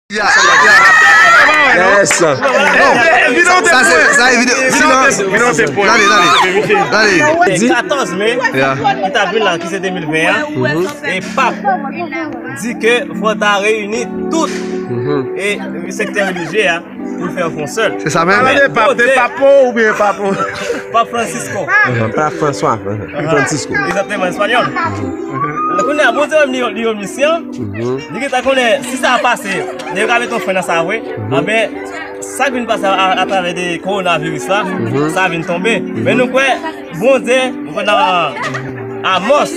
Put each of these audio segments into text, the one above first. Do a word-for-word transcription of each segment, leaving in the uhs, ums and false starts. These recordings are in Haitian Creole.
Yeah, yeah. Yes. Non, sa se, sa se videyo. Silans. Dale, dale. Dale. Katòz me, ki t ap vin la, ki se de mil ven an, e pap di ke fò ta reyini tout e sektè relijye a pou l fè yon sèl. Se sa menm? Pale pap, se pap ou oubyen pap ou? Pap Francisco. Pap François, Francisco. Egzakteman, espanyòl. Kounye a, Bondye menm li, li omnisyan. Li gentan konnen si sa pase, li ka mete yon fren nan sa vre. Anben, sa k vin pase a, atravè de kowonaviris la, sa vin tonbe. Men nou kwè, Bondye, nou kwè nan Amòs,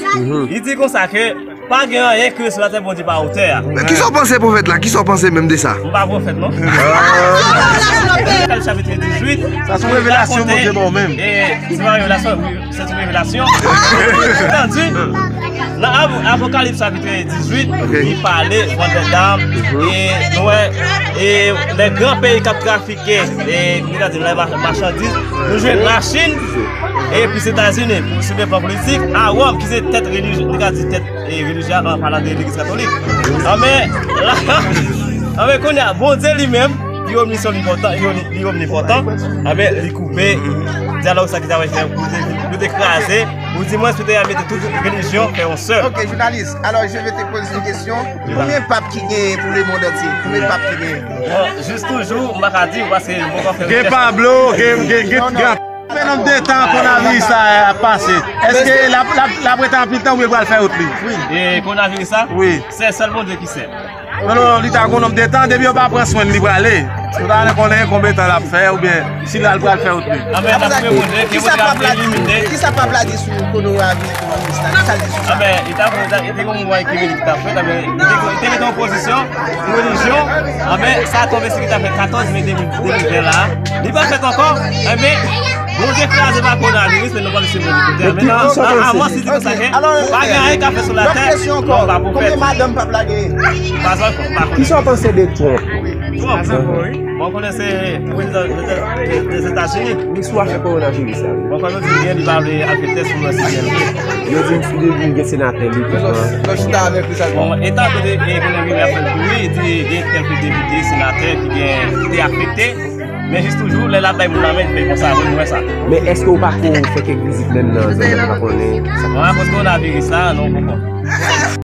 li di konsa ke pa gen anyen ki sou latè Bondye pa otè a. Men kisa w panse pwofèt la? Kisa w panse menm de sa? M pa pwofèt, non. Chapit dizuit. Sa se yon revelasyon Bondye ba w menm. E, se pa revelasyon, wi, se yon revelasyon. Tandi, nan Ap-, Apokalips chapit dizuit, li pale vant dè dam, e nou wè, e, lè gran peyi k ap trafike, e, nou ka di, lè ma-, machandiz, nou jwenn Lachin, epi Etazini, pou, sou le plan politik, a Wòm, ki se tèt relijye, nou ka di tèt e relijye a, an palan de legliz katolik. Anben, la, anben, kounye a, Bondye li menm, li omnisyan, li omnipotan, li, li omnipotan, anben, li koupe dyalòg sa ki ta wè fè pou te, pou te kraze, ou di mwen, pou te mete tout relijyon fè yon sèl. Ok, jounalis, alors je vais te poser une question. Konbyen pap ki genyen pou le monde entier? Konbyen pap ki genyen? Bon, jis toujou, m pa ka di, paske m poko fè rechèch. Gen Pablo, gen, gen, gen, gen. Konbyen nonb de tan kowonaviris sa ap pase? Èske l ap, l ap, l ap rete anpil tan oubyen pral fè wot li? Wi. E kowonaviris sa? Wi. Se sèl Bondye ki sèl. Non, non, li ta gon nonb de tan, depi yo pa pran swen li prale. Yo ta renmen konnen konbyen tan l ap fè, oubyen si l al pral fè wot li. Anben, n ap priye Bondye, ke Bondye ap elimine. Kisa pap la di sou kowonaviris, kowonaviris la? Kisa l di sou sa? Anben, li ta, li ta, li te gon mouvman ekimenik ki t ap fèt, anben, li te, li te mete yon pozisyon, relijyon, anben, sa tonbe sou ki ta fèt katòz me de mil, de mil ven la. Li pa fèt ankò, enben, Bondye kraze pa kowonaviris, men nou pa misye Bondye kote. Anben, nan, nan Amòs, li di konsa ke pa gen anyen k ap fèt sou latè, non, pa pwofèt. Konbyen madanm pap la genyen? Pa ankò, pa ankò. Kisa w panse de Trump? Trump? Bon, konnen se prezidan de, de, de Etazini. Wi, sou afè kowonaviris la. Bon, kòm yo di, li pa vle al fè tès pou wè si gen li. Yo di m si li gen senatè li ki pran. Bon, etan kote ekonomi a fèt pou li, li di gen kèlke depite, senatè ki gen, ki te afekte. Men jis toujou, lè l ap bay moun lamen, li fè konsa, nou wè sa. Men èske w pa ko fè kèk vizit menm nan zòn nan, pa konnen sa? Bon, akoz kowonaviris la, non, poko.